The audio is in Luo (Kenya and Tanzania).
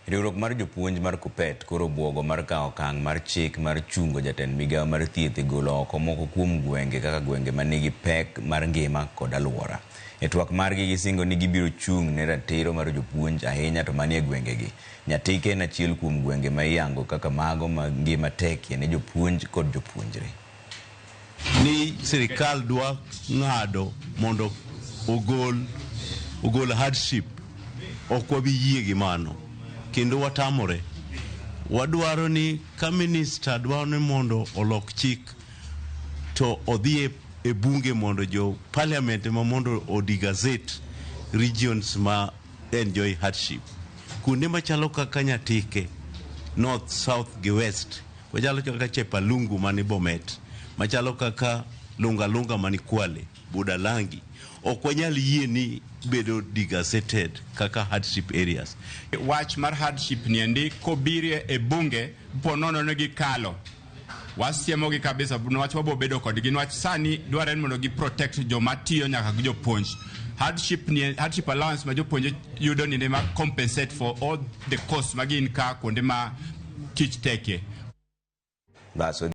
Riwruok mar jopuonj mar KUPPET koro obwogo mar kawo okang' mar chik mar chungo jatend migao mar thieth e golo oko moko kuom gwenge kaka gwenge manigi pek mar ngima kod aluora. E twak margi gisingo ni gibiro chung' ne ratiro mar jopuonj ahinya to manie gwengegi. Nyatike en achiel kuom gwenge ma iyango kaka mago ma ngima tekie ne jopuonj kod jopuonjre. Ni sirikal dwa ng'ado mondo ogol hardship, ok wabi yie gi mano kendo watamore. Wadwaro ni ka minister dwaro ni mondo olok chik to odhi e bunge mondo jo parliament ema mondo o-degazette regions ma enjoy hardship. Kuonde machalo kaka Nyatike, North, South gi West, machalo kaka Chepalungu mani Bomet, machalo kaka Lunga Lunga mani Kwale, Budalangi, ok wanyal yie ni bedo degazetted kaka hardship areas. Wach mar hardship niendi kobirie e bunge po nono ni gikalo, wasiemogi kabisa niwach wabo bedo kodgi, niwach sani dwarore ni mondo gi protect joma tiyo nyaka gi jopuonj. Hardship ni, hardship allowance ma jopuonje yudo ni ma compensate for all the costs ma gin ka kuonde ma tich tekie. Baso.